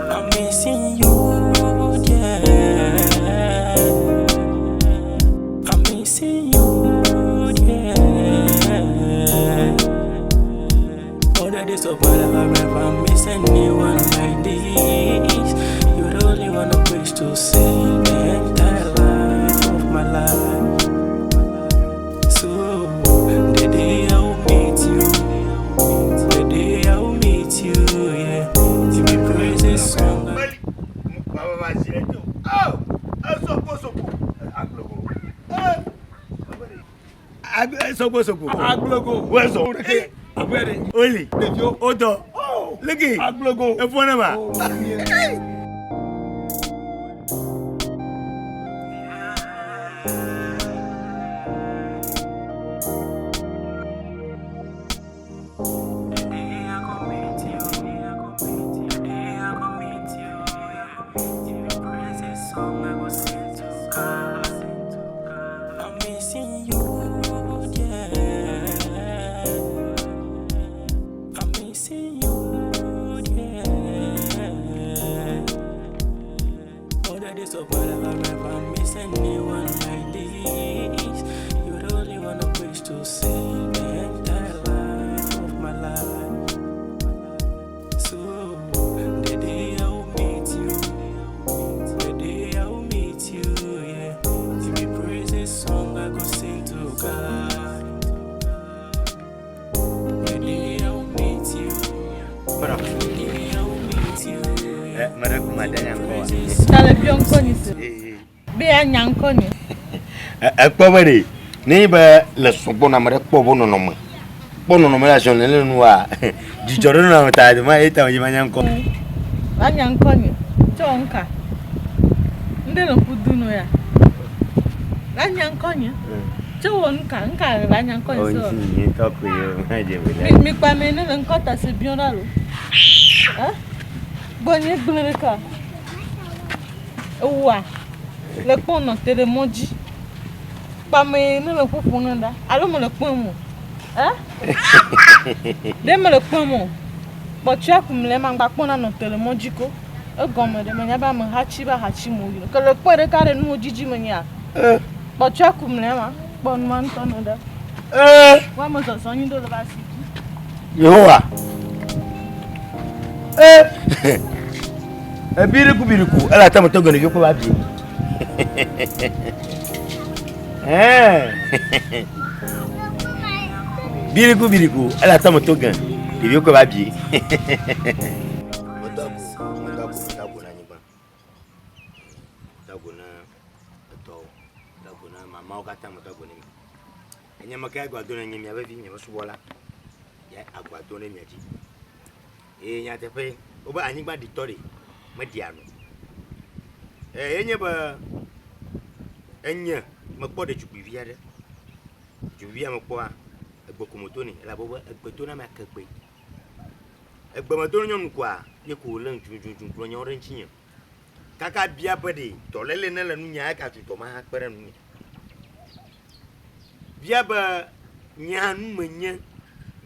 I'm missing you, yeah. I'm missing you, yeah. All the days of my life, I've never missed anyone like this. You're the only one I wish to see the entire life of my life. So, the day I will meet you, the day I will meet you, yeah. You be praising song. Sogbo sogbo. Agblogo. Wɛzɔ. Ɖeke. Aƒe ɖe. Oli. Ɖeviwo. Wodɔ. Leke. Agblogo. Efɔ ne ma. The day I go meet you, the day I go meet you, you be praising song I go sing to God. I'm missing you, yeah. I'm missing you, yeah. All the days of my life, I've never missed anyone like this. You're the only one I wish to see the entire life of my life. So, the day I will meet you, the day I will meet you, yeah. You be praising song I go sing to God. The day I will meet you, the day I will meet you, yeah. Mɛɖe kuma da nya ŋkɔ wa. Ta le biɔ ŋkɔ ni se. Be ya nya ŋkɔ ni. Ekpɔ be ɖe ne be le sɔgbɔ na ame ɖe kpɔ bo nɔnɔme kpɔ nɔnɔme le azɔli le nua dzidzɔ ɖe nɔnɔme ta dema ye ta wòdzi ma nya ŋkɔ. La nya ŋkɔ ni. Tsɔ ŋka. Ŋɖe le ŋku du no ya. La nya ŋkɔ ni. Tsɔ wɔ ŋka ŋka la nya ŋkɔ ni se. Nye tɔ koe o ma dze be Mi mi kpa me ne le ŋkɔ ta se biɔ ɖa lo. Ha? Gbɔ nye gblẽ ɖeka. Ewua le kpɔn nɔ te ɖe mɔ dzi. Kpame ne le ƒoƒo ne ɖa alo me le kpɔm o. Eh? Ɖe me le kpɔm o. Kpɔtsia kum le ma gba kpɔna nɔ te ɖe mɔ dzi ko. Egɔme ɖe menya be amehatsi be ahatsi mo yi. Ke le kpɔe ɖeka ɖe nuwo dzidzi me nyea. Kpɔtsia kum le ma kpɔ nua ŋutɔ ne ɖa. Woame zɔzɔ nyi ɖo le va si dzi. Yehowa. Ebiriku biriku ele ate me tɔ gbe ɖeviwo kple ba bi. Biriku biriku ele ate me tɔ gbe ɖeviwo kple ba bi. Medo ago na anyigba. Medo ago na etɔwo. Medo ago na mamawo katã medo ago ne mi. Enye me ke agba do ne nye mia vevi nye subɔla. Ya agba do ne mia dzi. Eye nyateƒe wobe anyigba ɖitɔ ɖe meɖia nu. Eye nye be enye mekpɔ ɖetugbivi aɖe. Ɖetugbivi mekpɔa egbe ko medo nɛ elabe be egbe do na ame ake gbe. Egbe medo na nyɔnu koa ye ko wòle ŋudzudzu gblɔ nyawo ɖe ŋutinye. Kaka bia be ɖe dɔléle ne le nunye eka tu dɔ ma hã kpe ɖe nunye. Bia be nye nu menye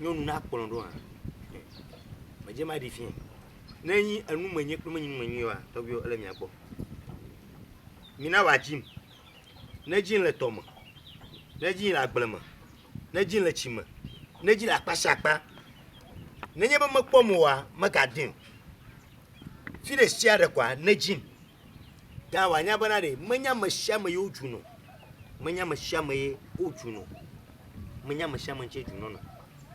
nyɔnu na kplɔ ɖo hã. Medze ma ɖi fiɛ. Ne nyi enu menye kple menyi nu menye oa, tɔgbuiwo ele mia gbɔ. Mina wòadzim. Ne dzim le tɔme, ne dzim le agble me, ne dzim le tsi me, ne dzim le akpa sia akpa. Nenye be mekpɔm oa, megadim o. Fi ɖe sia ɖe koa, ne dzim. Ta wòanya bena ɖe menye ame sia ame ye wodzuna o. Menye ame sia ame ye wodzuna o. Menye ame sia ame ŋutie dzunɔ nɔ.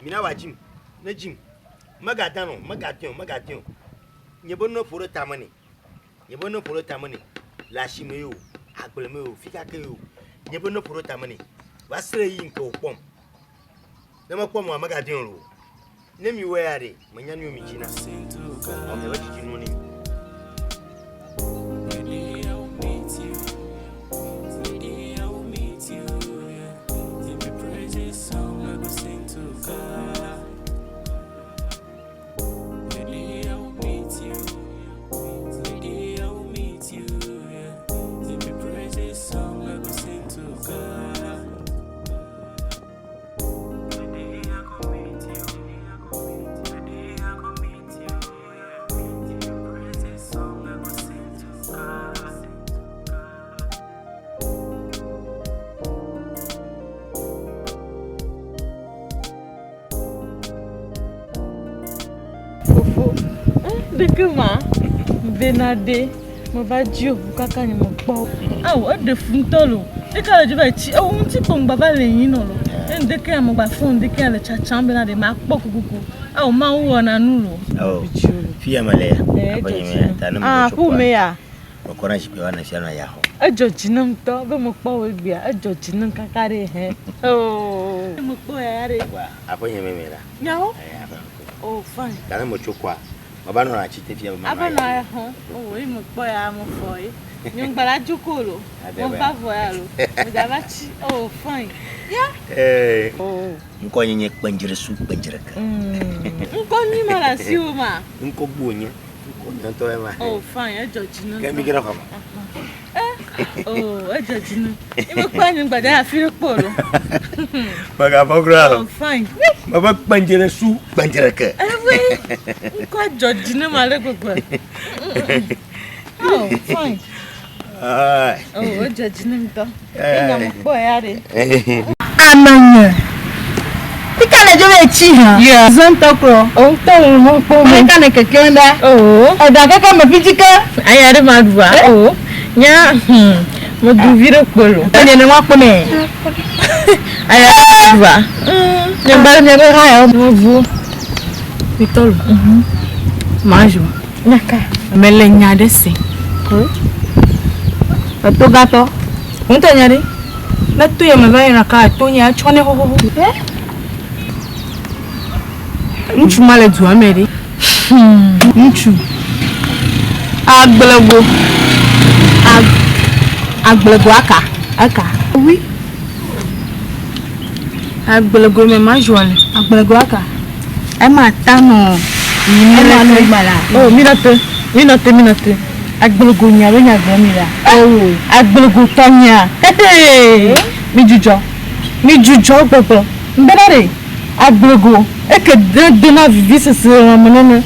Mina wòadzim. Ne dzim. Megadã nɔ, megadĩ o, megadĩ o. Nye be ne ƒo ɖe tame nɛ. Nye be ne ƒo ɖe tame nɛ. Le asime ye o, agble me ye o, fi ka ke ye o. Nye be ne ƒo ɖe tame nɛ. Va se ɖe ɣeyiɣi ke wòkpɔm. Ne mekpɔm oa, megadĩ o loo. Ne mi wɔe ya ɖe, menya nu yi mi dzina. Vɔ miaƒe dzidzinuwo ne mi. The day I will meet you, the day I will meet you, yeah. You be praising song I go sing. Fofo, ɖeke ma, bena ɖe meva dzi ʋu kaka nye mekpɔ o. Ao, eɖe fu ŋutɔ lo. Ɖeka le dzi va yi tsi, ewu ŋuti kpɔ ŋgba va le yin nɔ lo. Ne ŋdeke ame gba fɔ ŋdeke le tsatsam bena ɖe makpɔ kukuku. Ao, Mawu wɔna nu lo. Ao, fi ya mele ya. Aƒe nye me ya. Ta ne Ah, mekɔ ƒu me ya. Mekɔ na zikpui va ne fia nɔ ya xɔ. Edzɔ dzi nam ŋutɔ be mekpɔ wò egbea. Edzɔ dzi nam kaka ɖe hɛ. Oh. Mekpɔ ya ɖe. Aƒe nye me me la. Nyawo? Eh, aƒe. Oh, fine. Ta ne metso kɔa, meva nɔ atsi te fia be manɔ Ava nɔ aya xɔ. Oh, ye mekpɔ ya mefɔ ye. Nye ŋgba la dzo ko lo. Meva vɔ ya lo. Medza va tsi. Oh, fine. Ya. Eh. Oh. Ŋkɔ nye nye kpendzresu kpendzreke. Ŋkɔ nyui ma le asiwò ma. Ŋkɔ gbo nye. Ŋkɔ nye ŋutɔ ye ma. Oh, fine. Edzɔ dzi nam. Ke mi ge ɖe xɔ me. Oh, edzɔ dzi nam. Ye mekpɔ nye ŋgba dza afi ɖe kpɔ lo. Megafɔ kura o. Oh, fine. Mebe kpendzresu kpendzreke. Ewe. Ŋkɔ dzɔ dzi nam ale gbegbe. Oh, fine. Oh, edzɔ dzi nam ŋutɔ. Enya mekpɔ ya ɖe. Amenye. Fika le dzo be tsi hã. Yeah. Zãtɔ kplɔ. O ŋutɔ le mɔ kpɔ me. Fika ne keke ɖa. Oh. Eɖa keke me fiti ke. Aya ɖe ma ɖua. Oh. Nya medu vi ɖe kpe lo. Enye ne wa kpɔ ne. Aya ɖe ma ɖua. Nye gba ɖe mia be ha ya me vu. Mitɔ lo. Majo. Nyaka. Mele nya ɖe se. Eto gatɔ. Ŋutɔ nya ɖe. Ne to ya me va yina ka to nya tsɔ ne xoxoxo. Ŋutsu ma le dua me ɖe. Ŋutsu. Agblego. Agblego aka. Eka. Oui. Agblego me ma joa le. Agblego aka. Ema ta nɔ. Ema nɔ gbala. Oh, mi nɔ te. Mi nɔ te, mi nɔ te. Agblego nya be nya gblɔm mi lea. Oh. Agblego tɔ nya. Hehe. Mi dzudzɔ. Mi dzudzɔ gbɔgblɔ. Ŋbena ɖe. Agblego eke de dona vivi sese lãme nene.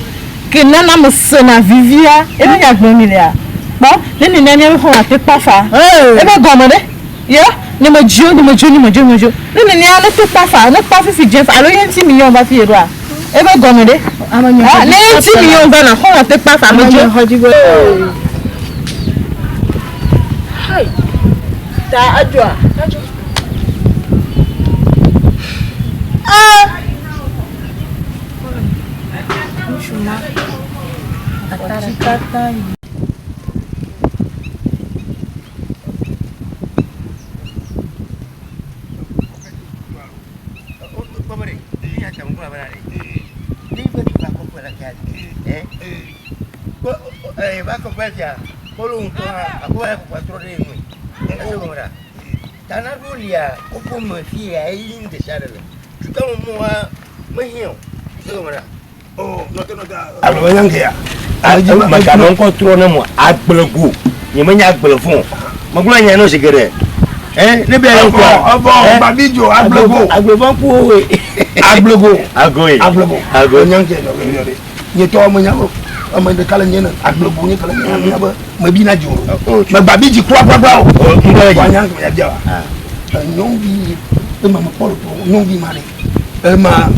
Ke nana me sena vivia. Ebe nya gblɔm mi lea. Kpɔ ne nenia míabe xɔlɔ̃ ate kpɔ afa. Ebe gɔme ɖe. Ya nye me dzio, nye me dzio, nye me dzio, nye me dzio. Ne nenia ne to kpɔ afa, ne kpɔ fifi dze fa alo ye ŋuti mi yɔm va fi ye ɖoa. Ebe gɔme ɖe. Ah, ne ye ŋuti mi yɔm va na xɔlɔ̃ ate kpɔ afa me dzio. Hai. Ta adzɔa. Adzɔ. Ah. Ŋutsu ma. Ati katã yi. Meganɔ ŋkɔ trɔ ne mo agblego nye menya agble fún o megblɔ nya no zi geɖe ɛ ne bia yɔ kɔ Evɔ gbabidzo agblego agblefɔ ku woe agblego agoe agblego agoe nyanke nɔ ɖe nye tɔ me nya o ame ɖeka le nye ne agblego nye kele nye nya be me bi na dzi o me gbabi dzi kura kura kura o ŋkɔ le wa dzi nyanke me bia wa nyɔnuvi ema me kpɔ le nyɔnuvi ma ɖe ema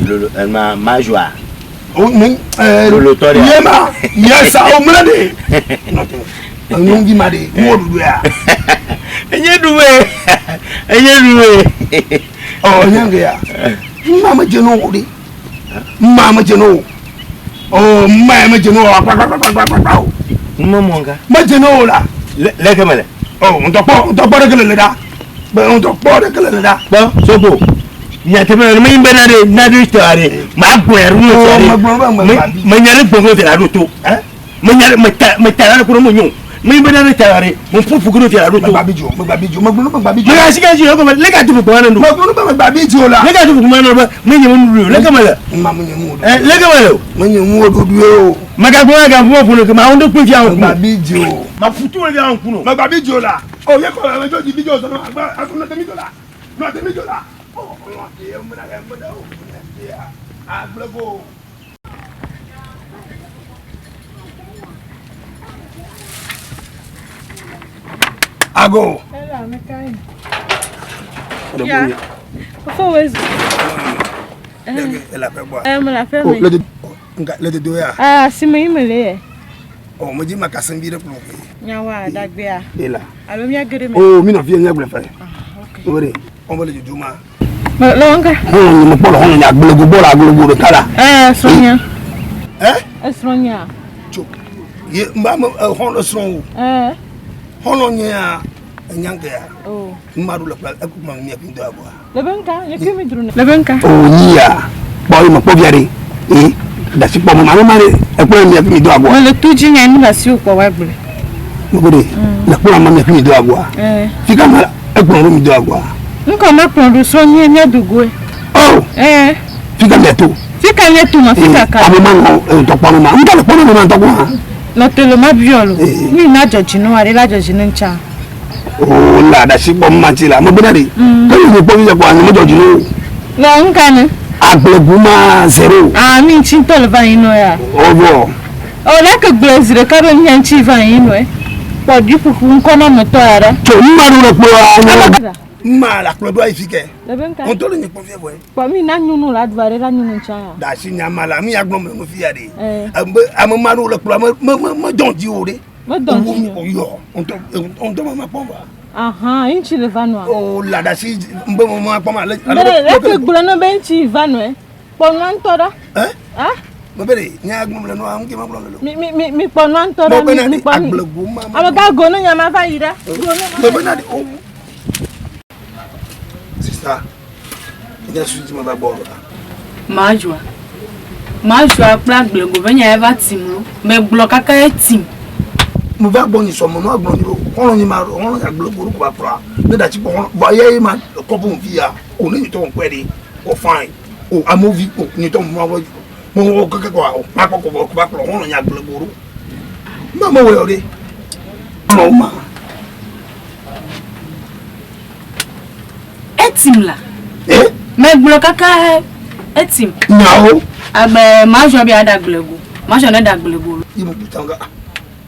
lolo ema majoa o ne Lolotɔ ɖea? nye ma nye sa o mlɛ ɖe nyɔnuvi ma ɖe wo ɖuɖu ya enye ɖuwe enye ɖuwe ɔ nyanke ya mma me dze no wo ɖe mma me dze no wo ɔ mma ya me dze no wo kpakpakpakpakpa o numemɔ nga me dze no wo la le leke me le ɔ ŋutɔkpɔ ŋutɔkpɔ ɖe ke le le ɖa be ŋutɔkpɔ ɖe ke le le ɖa kpɔ sobo nyateƒe ne menyi be na ɖe na ɖe tɔ ɖe ma gbɔe ɖo Ɔ, tɔ megblɔ be ɖe me gbabi. menya ɖe gbɔgbɔ tɛ la ɖo to Ɛ? menya ɖe meta meta la ɖe ko ɖe mo nyo menyi be na ɖe tɔ ɖe mo ƒoƒo ko ɖo tɛ la ɖo to megbabi dzo megbabi dzo megblɔ be megbabi dzo mega si ka dzi yɔ gɔme leke atu ƒoƒo ma ne ɖo megblɔ be megbabi dzo la leke atu ƒoƒo ma ne ɖo be menye mo nuɖu o leke me le mma menye mu o ɛ leke me le o menye mu o ɖuɖu ye o mega gbɔ mega ƒoƒo ƒo ne ke ma wo ŋdɔ kpe fia wo kunu megbabi dzo ma futu le fia wo kunu megbabi dzo la ɔ ye kɔ ame dzo dzi bi dzo sɔnɔ agba akɔ nɔ temi dzo la nɔ temi dzo la ɔ nɔ te mena mena o mena te agblego. Ago. Ela me kai. Ya. Fofo wezu. Ele aƒe gbɔa. Eh, me la fe O me. le de. Nka le dodo ya. Ah, si me yi me le ye. Oh, me dzi ma kasem vi ɖe kplɔ ke. Nyawa dagbea. Ela. Alo mía ge ɖe me. Oh, mi nɔ fie mía gblẽ fɛ. Ah, ok. O de, on va le dodo ma. Me le wɔn ka. Hɔn nye me kpɔ le hɔn nye agblego bɔ le agblego ɖeka la. Ɛɛ srɔ̃nya. Ɛ? Esrɔ̃nya. Tso. Ye mba me hɔn le srɔ̃ o. Ɛɛ. Hɔn nye ya enya ke ya. Oh. Mma ɖo le kple eku ma mía fi do aboa. Le be nka, nye fi mi dro ne. Le be nka. O nyi ya. Kpɔ yi me kpɔ via ɖe. E dasi kpɔ me ma ma ɖe ekple mía fi mi do aboa. Me le tu dzi nya nu le asi wokpɔ wa gblẽ. Me ko ɖe. Le kplɔ ma mía fi mi do aboa. Ɛɛ. Fika ma ekplɔ ɖo mi do aboa. Ŋkɔ ma kplɔ ɖo srɔ̃ nye mía do goe. Oh. Ɛɛ. Fika mía to. Fika mía to ma fika ka. Ame ma nɔ ŋutɔ kpɔ ma. Ŋutɔ le kpɔ ne ma ŋutɔ kpɔ hã. Nɔ te le ma biɔ lo. Mi na dzɔ dzi ne wa ɖe la dzɔ dzi ne ŋtsa. O la ɖasi kpɔ ma ti la me bena ɖe. Ke mi kpɔ mi kpɔ ame dzɔ dzi ne o. Le ŋka ne. Agblegu ma zero. Ah mi ŋtsi ŋutɔ le va anyi nɔ ya. O vɔ. O la ke gblɔ zi ɖeka be mía ŋtsi va anyi nɔe. Kpɔ ɖi ƒuƒu ŋkɔ na me tɔ ya ɖa. Tso nu ma ɖo ɖe kplɔ anya. Ma la kplɔ ɖo ayi fi ke. Le be ŋka. Ŋutɔ le nye kpɔ fia vɔe. Kpɔ mi na nyɔnu la ɖu aɖe la nyɔnu tsa ya. Ɖasi nya ma la mi ya gblɔ me nu fia ɖe. Ame ame ma ɖo le kplɔ me me me dɔn dzi o ɖe. Me dɔn dzi o. Yɔ ŋutɔ ŋutɔ me ma kpɔ va. Ahan ŋtsi le va nɔa. O la ɖasi ŋbe me ma kpɔ ma le. Be le ke gblɔ ne be ŋtsi va nɔe. Kpɔ nua ŋutɔ ɖa. Ɛ? Ah? Me be ɖe nya gblɔm le nua ŋke ma gblɔm le lo. Mi mi mi mi kpɔ nua ŋutɔ ɖa. Mi mi kpɔ mi. Agblegu ma. Ame ka go ne nya ma va yi ɖa. Go ne ma. Me be na ɖe o. Sista, nya su dzi me va gbɔ la. Majua. Majua kple agblego be nya eva tim lo. Megblɔ kaka etim. Me va gbɔ nyi sɔme nua gblɔ nyi o. Xɔlɔ nyi ma xɔlɔ nya agblego ɖo ko va kplɔa. Ne ɖatsi kpɔ xɔlɔ vɔ ye ma kɔpu fi ya. O ne nyi tɔ ŋkɔe ɖe. O fine. O amewo o nyi tɔ ŋu ma mo wɔ keke kɔ o ma kpɔ kɔ va kplɔ xɔlɔ nya agblego ɖo. Ma me wɔ ɖe. Xɔlɔ ma. Etim la. Eh? Megblɔ kaka etim. Nyawo. Agbe majɔ bi aɖe agblego. Majɔ ne ɖe agblego. Yi mo buta nga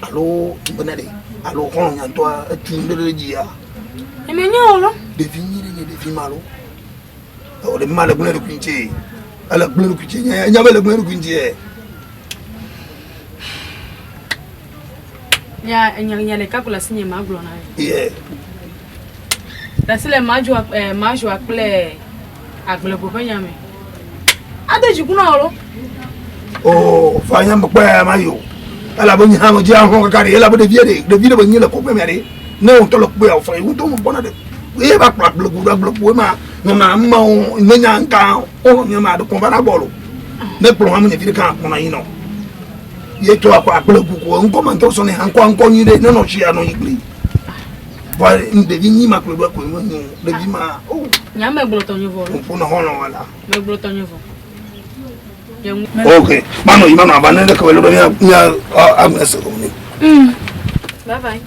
alo bena ɖe alo xɔlɔ nyantɔa etu ɖe ɖe dzia. Eme nye o lo. Ɖevi nyi ɖe nye ɖevi ma lo. O ɖevi ma le gblẽ ɖokui ŋuti. Ele gblẽ ɖokui ŋuti. Nya nya be le gblẽ ɖokui ŋuti. Nya nya nya ɖeka ko le asinye ma gblɔ na ye. Yeah. Ɖasi le majɔ majɔ kple agblego ƒe nya me. Ade dziku na wo lo. Oh, fa nya me kpɔ ya ma yo. Elabe nye hã me dzi ahɔn kaka ɖe elabe ɖevia ɖe ɖevi ɖe be nyi le kɔƒe mea ɖe ne wòŋutɔ le kpɔe wòfa yi ŋutɔ me gbɔna ɖe eye va kplɔ agblego ɖo agblego ma nɔna mawo menya ŋka wonɔ nye ma ɖe kɔn va na gbɔ lo ne kplɔ hã me nye vi ɖeka kplɔna yi nɔ ye tɔ akɔ agblego ko ŋkɔ ma ŋutɔ sɔ ne hã ŋkɔ ŋkɔ nyui ɖe ne nɔ tsi anɔ yi kpli vɔ ɖevi nyi ma kplɔe ɖo akɔ me nyo ɖevi ma o. Nya me gblɔ tɔ nye vɔ lo. Ŋkɔ nɔ xɔlɔ wala. Me gblɔ tɔ nye vɔ. Ok, mano yi mano ava ne ɖe kebe ɖo mía mía ame se gɔme nɛ. Bye bye.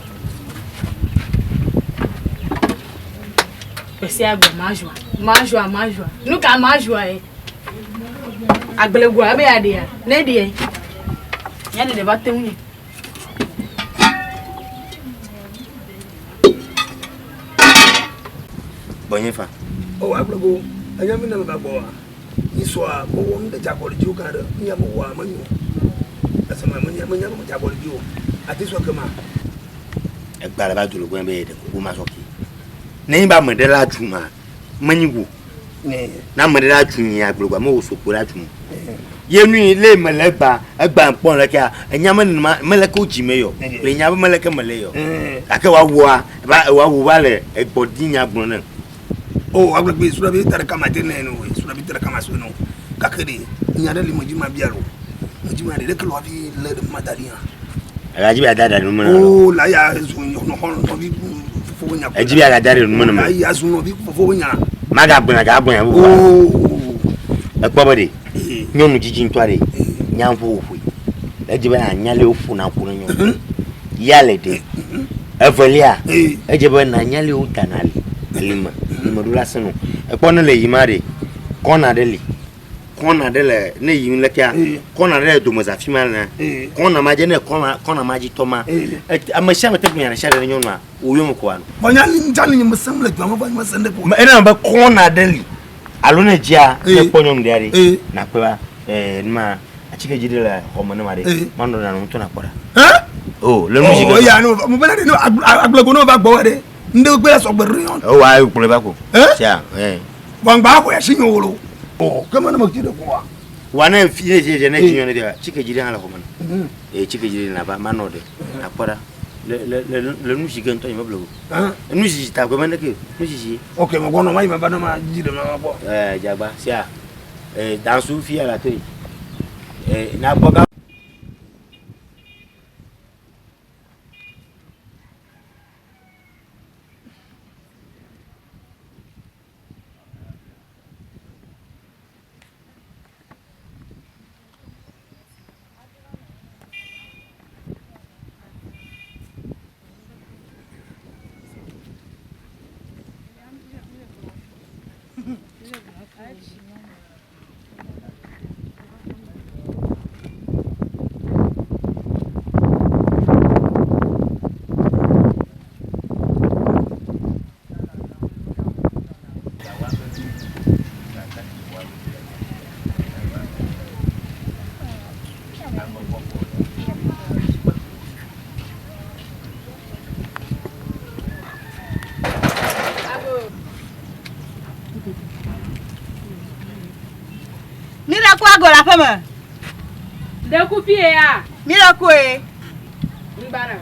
Gbe sia gbe majɔa, majɔa, majɔa. Nu ka majɔa ye? Agblegoa ebe yeaɖea? Ne ɖee. Nya ɖeɖe va te ŋu nye. Gbɔnye fa. O agblego, enya mi ne me va gbɔa. Nyisɔa mewɔ nu ɖe dzabɔ le dziwò gã ɖe. Nuya mewɔa menyo. Eseme menya menya be medzabɔ le dziwò. Ate sɔ kema. Egba le va do le gbɔnye be ɖe kuku ma sɔ ke. Ne nyi be ame ɖe la dzu ma, menyi go. Ne ame ɖe la dzu nyi agblego ame wo sokpo la dzu. Ye nu yi le me le egba egba kpɔ le kea enya me ma me le ko dzi me yɔ. Le nya be me le ke me le yɔ. Gake wa wua va wa wu va le egbɔ di nya gblɔ ne. O agblegbe srɔ̃ be ta ɖeka ma te ne no srɔ̃ be ta ɖeka ma srɔ̃ no. Gake ɖe nya ɖe li me dzi ma bia lo. Me dzi ma ɖe ɖeke lo hafi le ɖe ma da ɖi hã. Aga dzi be ada ɖe nu me na. O la ya zu nɔ xɔ nɔvi fofo be nya. Edzi be aga da ɖe nu me na. La ya zu nɔvi fofo be nya. Ma ga gblɔ ga gblɔ ya bubu. O. Ekpɔ be ɖe nyɔnu dzidzi ŋutɔ ɖe nya ƒo ƒoe. Edzi be anya le woƒo na ƒo na nyɔnu. Ya le ɖe. Evelia, edze be nanya le wodana li elime lime ɖo la senu. Ekpɔ ne le yima ɖe, kɔna ɖe li. Kɔna ɖe le ne yim le kea, kɔna ɖe le domeza fi ma na. Kɔna ma dze ne kɔna kɔna ma dzi tɔ ma. Ame sia ame te ŋu nya ɖe sia ɖe ne nyɔnua wo yome ko ano. Vɔ nya li ŋdza li me sem le dua me va me sem ɖe ko. Ena be kɔna ɖe li. Alo ne dzia ne kpɔ nyɔnu ɖe ɖe. Nakpɔe ba numa. Atike dzi ɖe le xɔ me ne ma ɖe. Eh. Manɔ ɖe ŋutɔ nakpɔ ɖa. Hein? O le nu si Oh, ke. eya no, mo bena ɖe no agblego no va gbɔ wɛ ɖe. Ŋɖe gbe sɔgbe ɖe yɔn. O wa kplɔe va ko. Eh? Sia, eh. Gbɔngbã xɔ asi nyo wolo. Oh, ke me ne me tsi ɖe koa. Wa ne fi ne fi ne tsi nyɔ ne dia, atike dzi ɖe hã le xɔ me ne. Mhm. Eh, atike dzi ɖe nava manɔ ɖe. Nakpɔ ɖa. Le le le le nu si ke ŋutɔ nye meble o. Hein? Nu si ta gbe me ne ke. Nu si si. Ok, me gbɔnɔ ma yi me va ne ma dzi ɖe ma ma gbɔ. Eh, dzagba sia. Eh, dansu fia la toe. Eh, na gbɔ ga. Mi le ku ago le aƒe me. Ɖe ku fie ya. Mi le kue. Ŋgbana.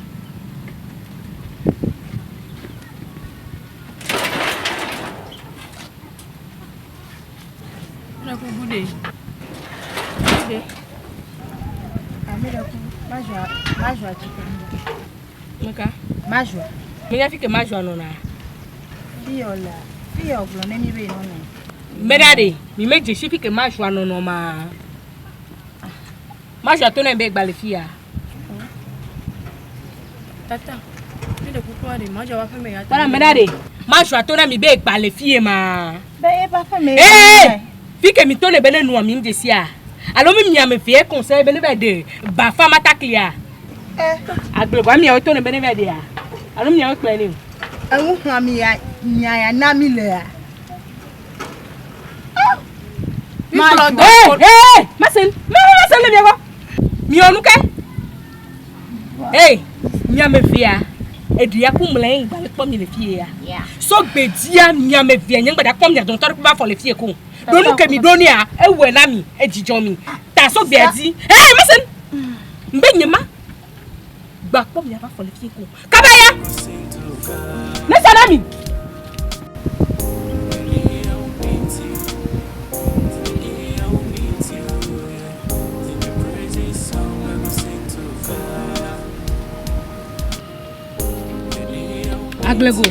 Ɖe kuku ɖe. Ɖe. Mi le ku. Majua majua dzi ke. Meka. Majua. Menya fi ke majua nɔna. Fiyɔ la. Fiyɔ gblɔ ne mi be nɔnɔ. Meda ɖe. Mi me dzesi fi ke majua nɔnɔ ma. Majua to ne be gba le fia. Tata, mi ɖe kukua ɖe, majua va aƒe me ya. Wala meda ɖe. Majua to ne mi be gba le fie ma. Be eƒe aƒe me. Ee! Fi ke mi to ne be ne nua mi ŋdze sia. Alo mi miame vie conseil be ne va ɖe bafa mataklia. Eh. Agble miawo to ne be ne va ɖea. Alo miawo kplɔe ne o. Eŋu xlã mi ya nya ya na mi lea. Majua. Ee, ee, mase, mase le mia gbɔ. Miɔ nu ke. Ee, miame via. Eɖia ku mle ŋgba le kpɔ mi le fie ya. So gbedia miame via nye ŋgba da kpɔ mia dometɔ ɖe va fɔ le fie ko. Ɖo nu ke mi ɖo nea, ewɔe na mi, edzidzɔ mi. Ta so gbea di. Ee, mase, ŋgbe nye ma. Gba kpɔ mia va fɔ le fie ko. Kaba ya. Ne sa na mi. Agblego.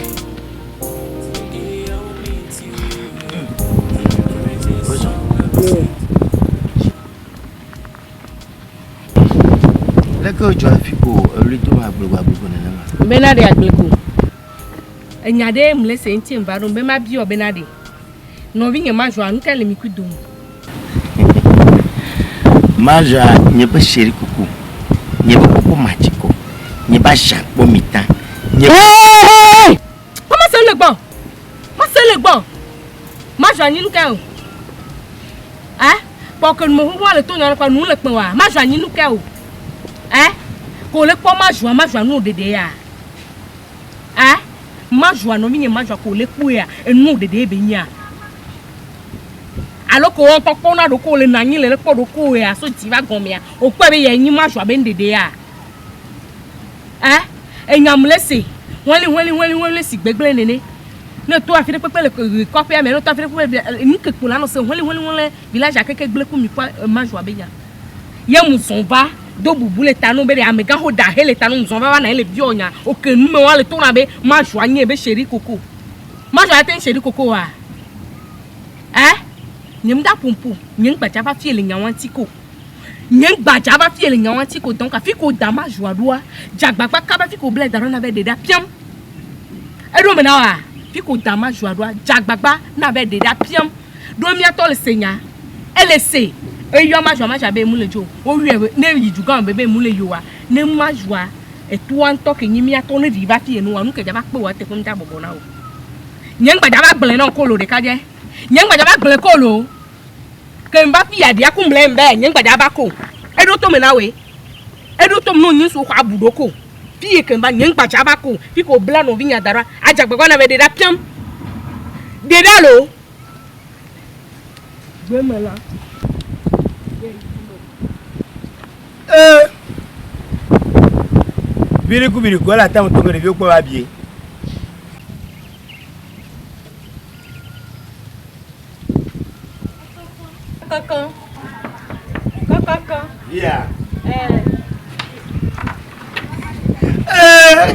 Leke wodzɔ hafi ko eɣli do agblego agblego nenema? Bena ɖe agblego. Enya ɖe mle se ŋuti ŋva ɖo be ma biɔ bena ɖe. Nɔvinye majua nu ka le mi kui dome? Majua nye be sheri kuku, nye be kpɔkpɔ matsikɔ, nye be aza kpɔ mi ta. Nye Hey! Mama se le gbɔ. Mase le gbɔ. Majua nyi nu ka o. Eh? Kpɔ ke nume ʋuʋua le to nya kpɔ nu le kpe wa. Majua nyi nu ka o. Eh? Ko le kpɔ majua majua nu ɖeɖe ya. Eh? Majua nɔvinye majua ko le kpɔe ya enu ɖeɖe be nya. Alo ko wɔn kpɔkpɔ na ɖoko le nanyi le le kpɔ ɖoko ya so dzi va gɔmea. O kpɔe be ya nyi majua be ɖeɖe ya. Eh? Enyam le se. Weli weli weli weli si gbegble nene. Ne to afi ɖe kpekpe le kɔƒea me, ne to afi ɖe kpekpe nu ke kpo la nɔ se weli weli weli village akeke gble ku mi kpɔ majua be nya. Ye mu zɔn va do bubu le ta no be ɖe amegã xo da he le ta no mu zɔn va va na ye le biɔ nya. O ke nu me wa le to na be majua nye be chéri koko. Majua ate ŋu chéri koko wa. Eh? Nye ŋda ƒoƒo, nye ŋgbadza va fie le nya wa ŋuti ko. Nye ŋgbadza va fie le nya wa ŋuti ko donc afi ko da majua ɖoa, dzagbagba kaba fi ko ble da ɖo na be ɖe ɖa piam. Eɖo me na wa fi ko da majua ɖoa, dzagbagba na be ɖe ɖa piam. Ɖo miatɔ le se nya. Ele se. Eyɔ majua majua be mu le dzo. Woyɔe be ne yi dugã me be mu le yoa. Ne majua etoa ŋutɔ ke nyi miatɔ ne ɖi va fie nua nu ke dza va kpe wa teƒe ŋda bɔbɔ na wo. Nye ŋgbadza va gblẽ na kolo ɖeka dze. Nye ŋgbadza va gblẽ kolo. Ke ŋva fi ya ɖia ku mle ŋbɛ nye ŋgbadza va ko. Eɖo tome na woe. Eɖo tome ne wonye ŋsu xɔ abu ɖo ko. Fi yi ke va nye ŋgbadza va ko. Fi ke wobla nɔvinya da ɖoa, adze agbagba na be ɖe ɖa piam. Ɖe ɖa loo. Gbemelã. Ee. Biriku biriku ele atam to ge ɖeviwo kpɔ va bie. Kankan. Kankan. Yeah. Eh. Eh.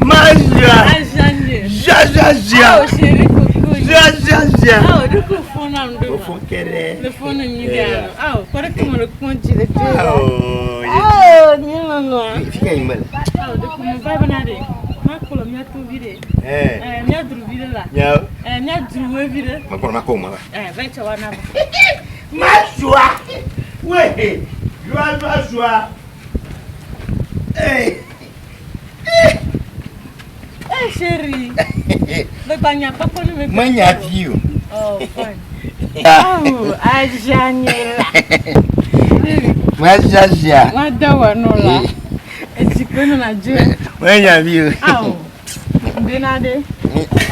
Maja. Ajanye. Ja ja ja. Ah, chéri coco. Ja ja ja. Ah, du coup, fon na ndo. Fon kere. Le fon ni dia. Ah, kore ke mo le kon ji le tu. Oh. Ah, ni lo lo. Fika imbele. Ah, du coup, mo va bana de. Ma kolo mi atu vi de. Eh. Eh, mi adru vi de la. Nya. Eh, mi adru we vi de. Ma kolo ma ko ma. Eh, va tsa wa na. Ma joie. Ouais. Joie joie joie. Eh. Eh, chéri. Le banya papa ni me. Ma nya fi o. Oh, fine. Oh, ajanye la. Ma ja ja. Wọ́n dá wà nù la. Ètí pé nù nà jẹ́. Ma nya fi o. Awo. Ndénadé.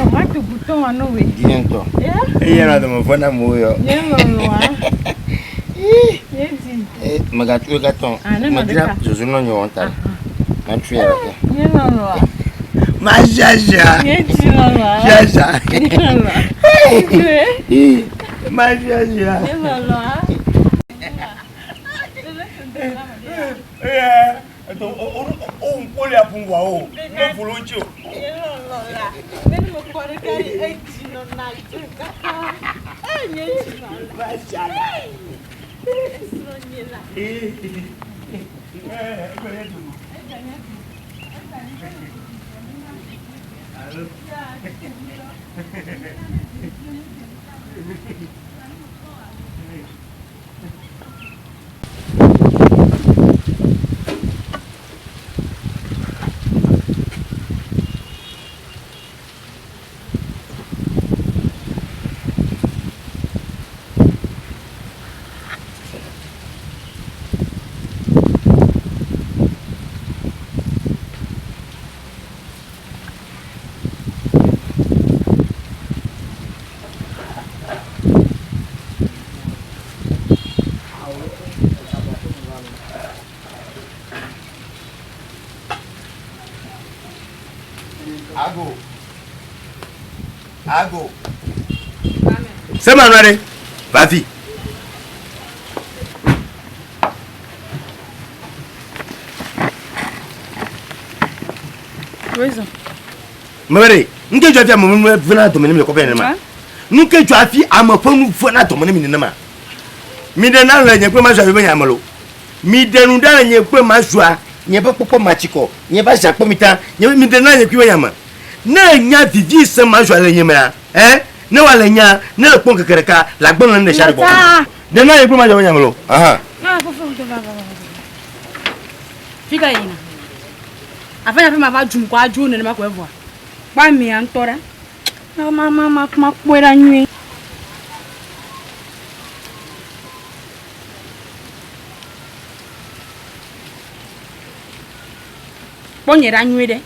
Ọ̀ má tó bùtọ́ wà nù wẹ̀. Diyan to. Yẹ́. Eye na to mo fona mo yo. Yẹ́ lọ lọ wá. Yé di. Eh, maga tu ka ton. Ah, ne Ma ma dira deka. zozo no nyo won ta. Ma tu ya ke. Yẹ́ lọ lọ wá. Ma ja ja. Yé di lọ lọ wá. Ja ja. Yẹ́ lọ lọ. Yé. Ma ja ja. Yẹ́ lọ lọ wá. Eh, to o o o nko le apun wa o. Mo folo nchi o. Yẹ́ lọ lọ la. Bẹ́ẹ̀ni mo kọ́ ọ́ kárí èjì nọ nà jẹ́ kàkà. Ẹ̀ yé di lọ lọ. Ma ja ja. Èsì yé la. Eh. Eh, ko le tu. Ago. Ago. Sema nare. Vavi. Weza. Mewere, nke jɔ fi ame ƒe nu vena dɔme ne mi le kɔƒe nenema. Nuke dzɔ hafi ame ƒe nu vena dɔme ne mi nenema. Mi ɖe na le nye kple ma zua fi be nye ame lo. Mi ɖe nu ɖa le nye kple ma zua nye ƒe kpɔkpɔ ma tsikɔ nye ƒe azia kpɔ mi ta nye mi ɖe na nye kple nye ame. Ne nya vivi se ma zua le nye mea, ɛ ne wa le nya ne le kpɔm keke ɖeka le agbe nɔ ne ɖe sia ɖe gbɔ. Ɖe na nye kple ma zua be nye ame lo. Ahan. Fi ka yina. Afa nya fi ma va dum ko adzo nenema ko evɔa. Kpɔ amea ŋutɔ ɖa. Ma ma ma ma ma kpɔe ɖa nyuie. Kpɔ nye ɖa nyuie ɖe.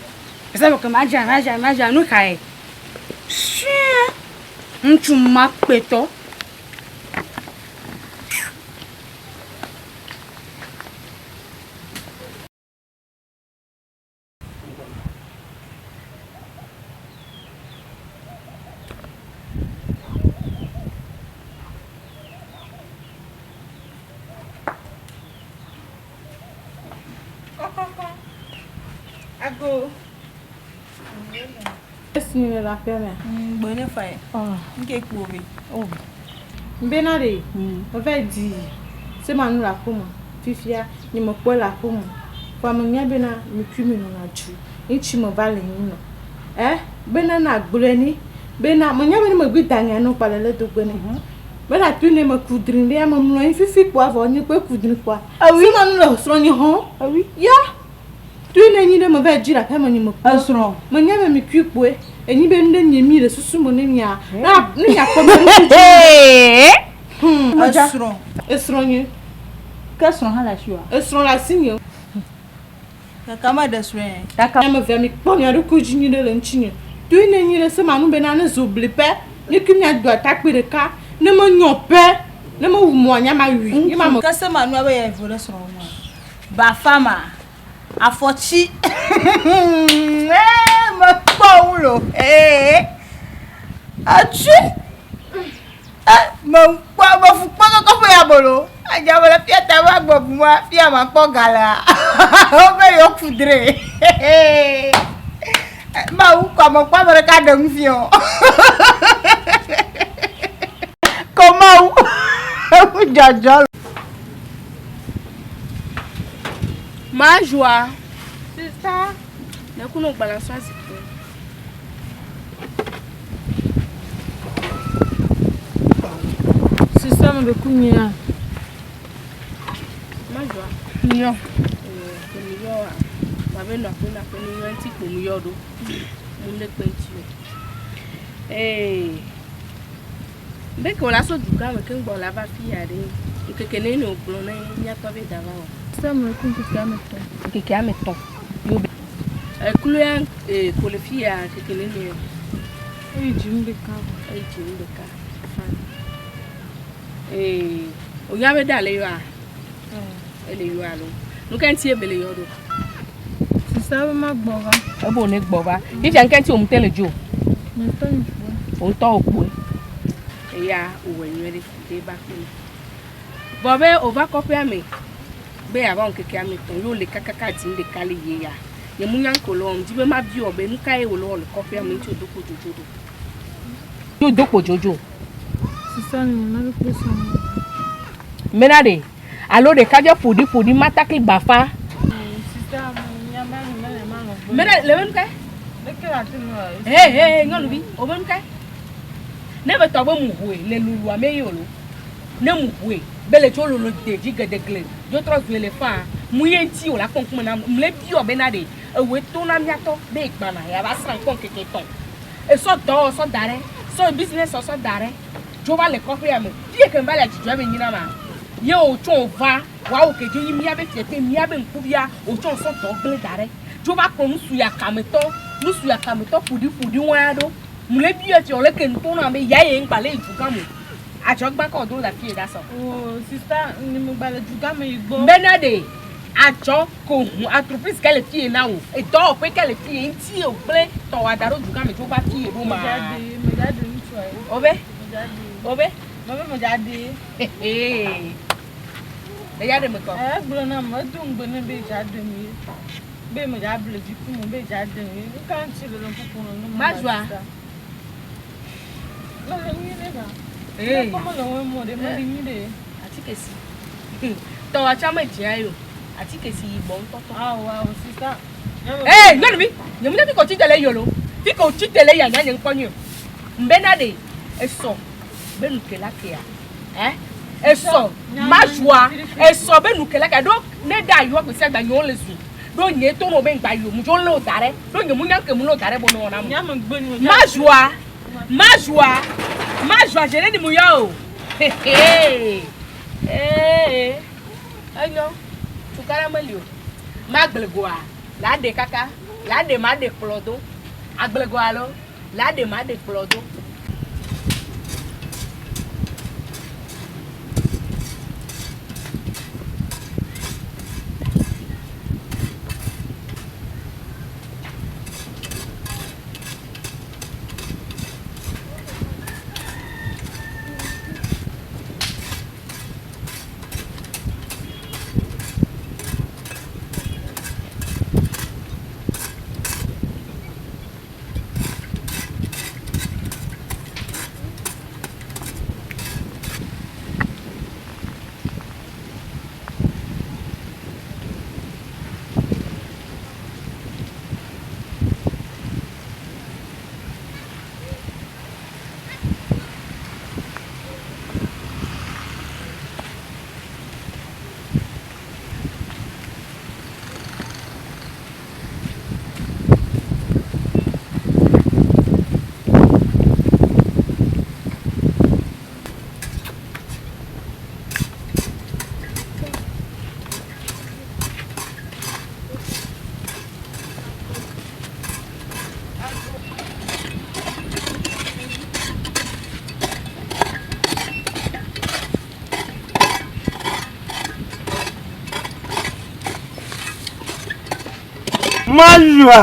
Ese be ke ma dza ma dza ma dza nu ka ye. Fia. Ŋutsu ma kpetɔ. Kɔkɔkɔ. Ago. Esi ni le aƒea mea? Gbe ne fa ye. Oh. Nke kpo be. Oh. Mbena ɖe, meva di se ma nu le aƒeme fifia nye mekpɔe le aƒeme. Vɔa menya bena mikui mi nɔna dzu ŋutsi meva le nyi nɔ. Ɛ bena na gblɔe ni bena menya be ne megbe da nya no kpa le le dogbe ne. Bena tu ne me kudri ɖe ame mlɔ anyi fifi kpoa vɔ nye kpe kudri kpoa. Se ma nu le srɔ̃nye hɔn. Ya tu ne nyi ɖe meva dzi le aƒeme nye mekpɔ. Esrɔ̃. Menya be mikui kpoe enyi be nu ɖe nye mi le susu me ne mia na ne miakpɔ be nu Esrɔ̃. Esrɔ̃ nye. Ke srɔ̃ hã le asiwòa? Esrɔ̃ le asinye. Kaka meɖe srɔ̃e. Kaka ame evea mikpɔ mia ɖokui dzi nyuiɖe le ŋutinye. Toe ne nyuiɖe se manu bena ne zo bli pɛ, mi kui miado atakpui ɖeka. Ne menyɔ pɛ, ne mewu mɔa nya ma wui. Nye ma me. Ke se manua be yeavo ɖe srɔ̃wò ŋua? Bafa ma, afɔtsi. Ee, mekpɔ ŋu lo. Ee, atsi. Mekpɔ mefu kpɔ kɔkɔ ƒe ya bolo. Adza me le fia ta va gbɔ buma fia ma kpɔ ga lea. Wobe yewo ku dre. Mawu kɔ me kpɔ ame ɖeka ɖe nu fiɔ. Ko Mawu eŋu dzɔdzɔ. Majua. Sista. Ne kuno gbala sɔ zikpui. Sista me ɖe ku nyea. Majua. Nyɔ. Ee, mi yɔ wa. Ma be nɔ aƒe na aƒe ne nyɔ ŋuti kpo mi yɔ ɖo. Mu ne kpe ŋuti o. Ee. Be ke wòle aso dugã me keŋ gbɔ la va fi ya ɖe. Ŋkeke ne ne wògblɔ ne míatɔ be da va o. Sista me ɖe ku ŋkeke ame etɔ̃. Ŋkeke ame etɔ̃. Yo be. Ekloa ee ko le fi ya ŋkeke ne ne. Eyi dzinu ɖeka. Eyi dzinu ɖeka. Fine. Ee, onya be da le yɔa? Ele yɔ alo. Nu ka ŋuti ebe le yɔ ɖo? Sista be ma gbɔ va. Ebe wòne gbɔ va. Fifia nu ka ŋuti wò ŋutɔ le dzo? Nye ŋutɔ nye kpoe. Wò ŋutɔ wò kpoe. Eya wòwɔe nyuie ɖe be va kpe me. Vɔ be wòva kɔƒea me be yeava wɔ ŋkeke ame etɔ̃ ye wole kakaka dim ɖeka le ye ya. Nye mu nya ŋke wòle wɔm. Ŋdi be mabiɔ be nu kae wòle wɔ le kɔƒea me ŋuti wòdo kpo dzodzo ɖo. Ye wòdo kpo dzodzo. Sista nye na ɖe kpe sɔm. Mena ɖe alo ɖekadze ƒoɖi ƒoɖi matakli bafa. Sista nya ma me le ma lɔ. Mena le be nu kae? Leke la te nɔ. Hey hey nyɔnuvi, wo be nu kae? Ne be tɔ be mu hoe le lulu ame ye o lo. Ne mu hoe be le tso lolo de dzi gedegle dzo trɔ zu elefant mu ye ŋuti o la kpɔ ŋkume na mu le biɔ bena ɖe ewoe to na míatɔ be gbana ya va srã kpɔ ŋkeke tɔn. Esɔ dɔwɔ sɔ da ɖe, sɔ business sɔ da ɖe. Dzo va le kɔƒea me. Fie ke va le dzidzɔe me nyina ma. Ye wòtsɔ va woawo ke dzo yi míabe fiete míabe ŋkuvia wòtsɔ sɔ dɔ gblẽ da ɖe. Dzo va kplɔ nusu ya kametɔ nusu ya kametɔ ƒoɖi ƒoɖi wɔa ɖo. Mu le biɔ fiɔ le ke ŋutɔ na be ya ye ŋgba le yi dugã me. Adzɔgba kɔ do le afie da sɔ. O sista ni mu gba le dugã me yi gbɔ. Bena ɖe adzɔ ko hu entreprise ke le fie na wo. Edɔwɔƒe ke le fie ŋuti ye wògblẽ tɔwɔ da ɖo dugã me dzo va fie ɖo ma. Medza ɖe medza ɖe ŋutsua ye. Obe. Medza ɖe. Obe. Mebe medza ɖe. Eya ɖe me kɔ. Egblɔ nam edo ŋugbe ne be dza ɖe mi ye. Be medza ble dziku me be dza ɖe mi ye. Nu ka ŋuti le le ƒoƒo nɔ nu ma. Majua. Mele nyui ɖe ga. Ee. Kɔ mele wɔm mɔ ɖe mele nyui ɖe. Atike si. Tɔwɔ tsã medzea ye o. Atike si yibɔ ŋutɔtɔ. Awo awo sista. Ee nyɔnuvi, nye mu nye fi ko tsi te le yolo. Fi ko tsi te le ya nya nye ŋkɔ nyui o. Mbena ɖe esɔ be nukela kea. Eh? Esɔ majua esɔ be nukela kea ɖo ne da yɔ gbe sia gbe nyewo le zu. Ɖo nye to no be ŋgba yɔ mu dzo le wo da ɖe. Ɖo nye mu nya ke mu le wo da ɖe bo ne wɔna mu. Majua majua majua dze ne ni mu yɔ o. Hehe. Ee. Enyo. Tukara meli o. Magble goa la ɖe kaka la ɖe ma ɖe kplɔ do. Agble goa lo la ɖe ma ɖe kplɔ do. Majua.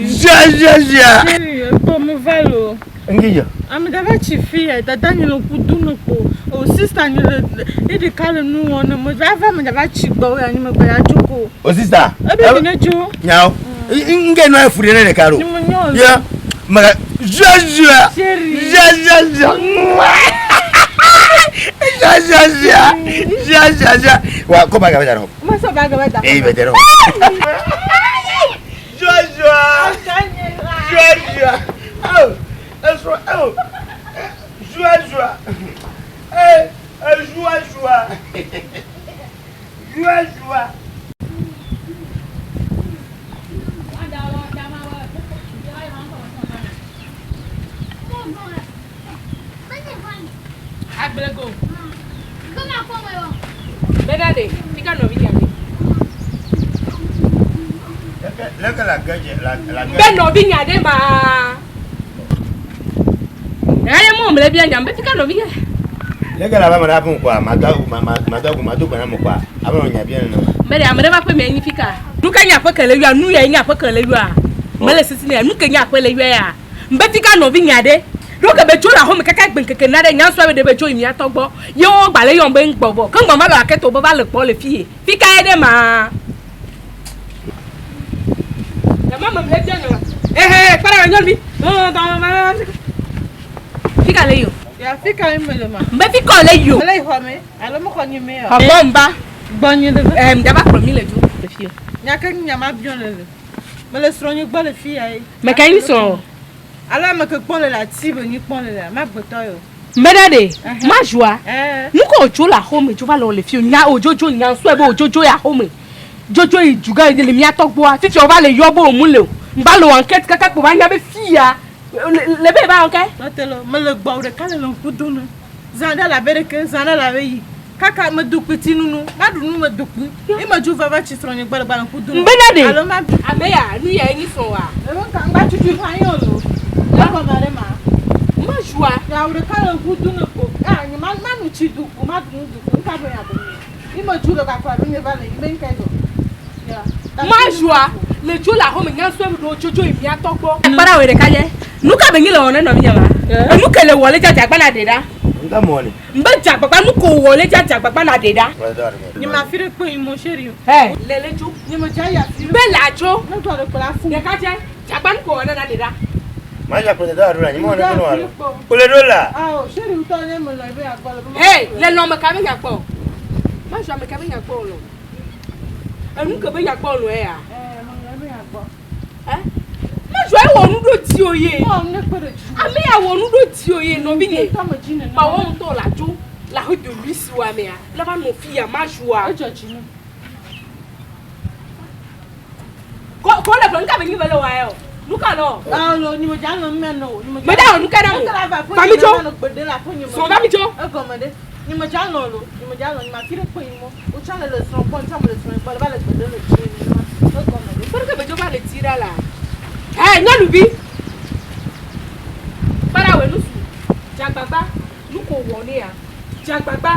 Zia zia zia. Chéri, ekpɔ me va lo. Ngi ya. Ame ɖe va tsi fi ya, dada nye le ŋku dum ne kpo. O sista nye le ye ɖeka le nu wɔm ne me va va me va tsi gbɔ ya nye me gbe ya dzo ko. O sista. Ebe mi ne dzo. Nyawo. Nge nɔ efu ɖe ne ɖeka ɖo. Nye me nyɔ. Ya. Me zia zia. Chéri. Zia zia zia. Zia zia zia. Zia zia zia. Wa ko ba ga ba da ro. Me sɔ ba ga ba da. Eh ba da ro. Zia zia. Zia zia. Oh. Esro oh. Zia zia. Eh, zia zia. Zia zia. Agblego. Bena ɖe, fika nɔvi nya ɖe. Leke la ge la la Be nɔvi nya ɖe ma. Eye mo mle bia nya, be fika nɔvi nya. Leke la ba ma da fun kwa, ma do ma ma ma do ma do gbana mo kwa. Aba nya bia na. Be ɖe ame ɖe va kpe mi enyi fika. Nu ke nye aƒe ke le yɔa, nu ya nye aƒe ke le yɔa. Mele sisi ne nu ke nye aƒe le yɔa ya. Mbe fika nɔvi nya ɖe. Ɖo ke be dzo le axɔme kaka gbe ŋkeke na ɖe nya sɔe be ɖe be dzo yi mía tɔ gbɔ. Ye wo gba le yɔm be ŋgbɔ vɔ. Ke ŋgbɔ va le aketo be va le kpɔ le fiye. Fika ye ɖe ma. Ema me mle bia nya. Ehe, kpara nyɔnuvi. Fika le yo. Ya fika ye me le ma. Mbe fika le yo. Mele yi xɔ me alo me xɔ nye me ya. Xɔ gbɔ ŋba. Gbɔ nye le. Eh, mdava kplɔ mi le dzo le fiye. Nya ke nya ma biɔ le le. Mele srɔ̃ nye gbɔ le fiya ye. Me ka nyi srɔ̃? Alo ame ke kpɔ le le ati be nyi kpɔ le le ma gbetɔ yo. Mbe ɖe ɖe, ma joa. Nu ke wòdzo le axome dzo va le wò le fiye nya wòdzodzo nya sɔe be wòdzodzo ya axome. Dzodzo yi duga yi le mía tɔ gbɔa. Fifia wova le yɔ be wòmu le o. Ŋgba le wò enquête kaka kpo va nya be fiya le be va enquête. Mete le mele gbɔ wò ɖeka le le ŋku dom ne. Zã ɖe le abe ɖeke, zã ɖe le abe yi. Kaka medo kpui ti nunu, maɖu nu medo kpui. Ye medzo va va tsi srɔ̃nye gbɔ le gba le ŋku dom. Mbe na ɖe. Alo ma. Ame ya nu ya enyi srɔ̃ wa. Ebe ŋka ŋgba tutu hã yɔ lo. Ya gɔme ɖe ma. Ma joa. Ya wò ɖeka le ŋku dom ne kpo. Ya nye ma ma nu tsi du kpo, ma ɖu nu du kpo. Ŋka be ya be nye. Ye medzo le gakɔ abe nye va le yi be ŋka dzɔ. Ya. Ma joa le dzo le axɔme nya sɔe be ɖo dzodzo yi mía tɔ gbɔ. Kpara wò ɖeka nye. Nu ka be nyi le wɔ ne nɔvi nye ma? Enu ke le wɔ le dza dzagbã na ɖe ɖa. Nka mo ni. Mbe dzagbagba nu ko wɔ le dza dzagbagba na ɖe ɖa. Nye ma fi ɖe kpe yi mo chéri. He le le dzo. Nye me dza ya fi. Mbe la dzo. Ne tɔ ɖe kpe la fu. Ɖeka dze dzagbã nu ko wɔ ne na ɖe ɖa. Ma ja kple da ɖo la, nye mo ne ko no alo. Kple ɖo la. Awo chéri ŋutɔ nye me lɔ ebe ya gbɔ le be. He le nɔ me ka be nya kpɔ. Ma zɔ ame ka be nya kpɔ lo. Enu ke be nya kpɔ lo ya. Eh, me lɔ ebe ya gbɔ. Eh? Ma zɔ ewɔ nu ɖo dzi o ye. Mo ne kpe ɖe dzi. Ame ya wɔ nu ɖo dzi o ye nɔvi nye. Ŋutɔ me dzi nene. Ma wɔ ŋutɔ la dzo la ho de lui si wa mea. La va nɔ fi ya ma zɔa. Edzɔ dzi ne. Ko ko le gblɔ nu ka be nyi be le wa yɔ. Nu ka lɔ? Alo nye me dza nɔ mme nɔ o. Nye me Me da wɔ nu ka ɖe mo. Va mi dzo. Sɔn va mi dzo. Egɔme ɖe. Nye me dza nɔ lo. Nye me dza nɔ. Nye ma fi ɖe kpe yi mo. O tsã le le srɔ̃ gbɔ, tsã me le srɔ̃ gbɔ le va le gbe ɖe le dzi nenema. Egɔme ɖe. Kpɔ ɖe be dzo va le ti ɖa la. Ɛ nyɔnuvi. Kpara wɔ nusu. Dzagbagba nu ko wɔ ne ya. Dzagbagba.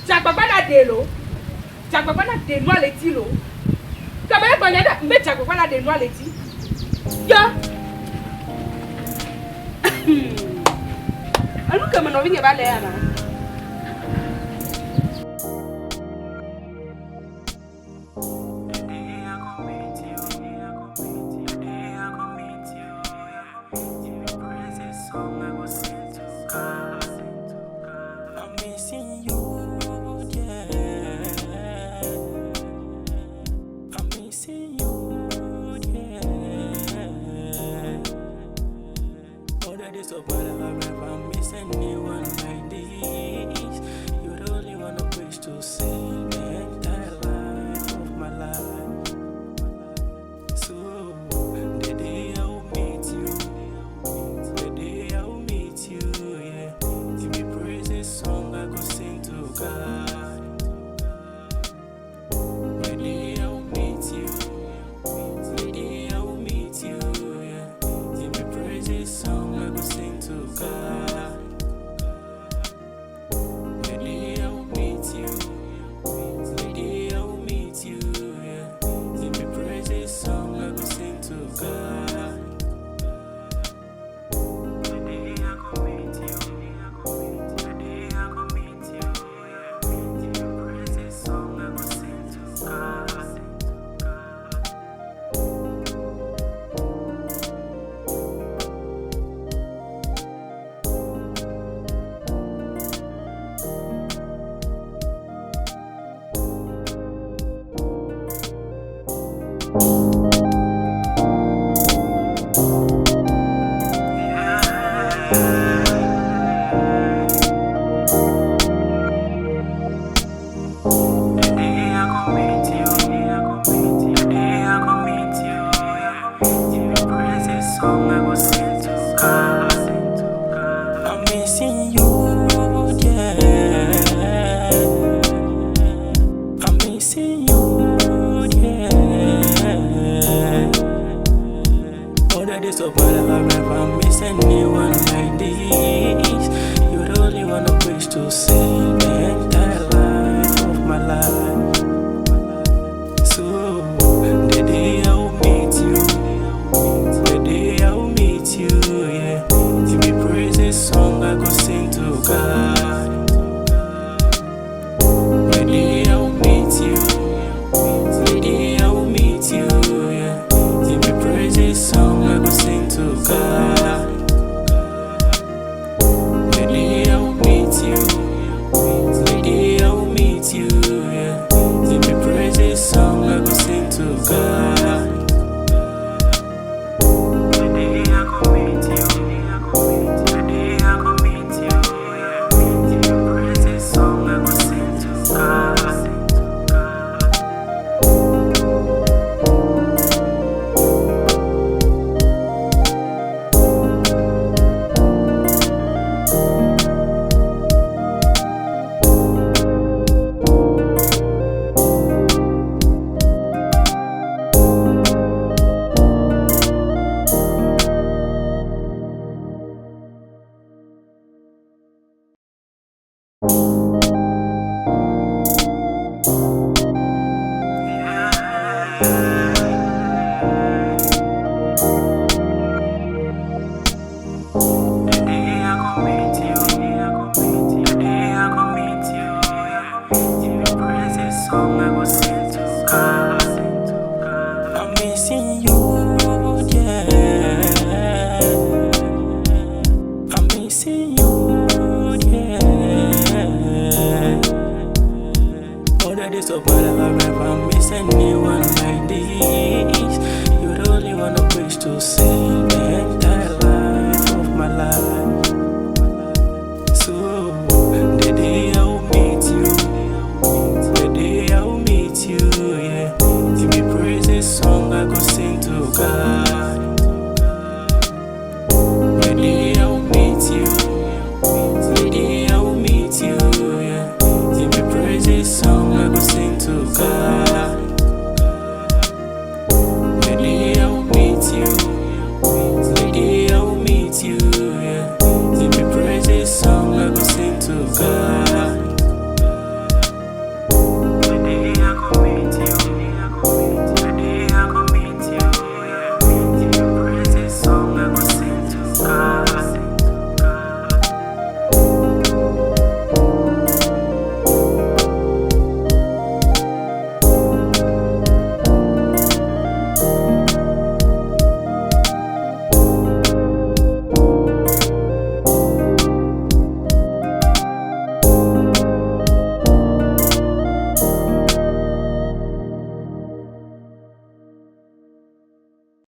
Dzagbagba na ɖe lo. Dzagbagba na ɖe nua le ti lo. Kame egblɔ nya ɖe mbe dzagbagba na ɖe nua le ti. Yɔ. Enu ke me nɔvi nye va le ya ma. The day I go meet you, the day I go meet you, yeah. If you praise this song, I go sing to God. I'm missing you, yeah. I'm missing you, yeah. All the days of my life, I never miss anyone like this. of my life, I've never missed anyone like this. You're the only one I wish to see the entire life of my life. So, the day I will meet you, the day I will meet you, yeah. If you praise this song, I go sing to God. The day I will meet you, the day I will meet you, yeah. If you praise this song, I go sing to God. The day I will meet you, the day I will meet you, yeah. If you praise this song, I go sing to God. The day I go meet you, the day I go meet you, yeah. If you praise this song, I go sing to God. The day I go meet you, the day I go meet you, yeah. If you praise this song, I go sing to God. I'm missing you, yeah. I'm missing you, yeah. All the days of my life, I've never missed anyone like this.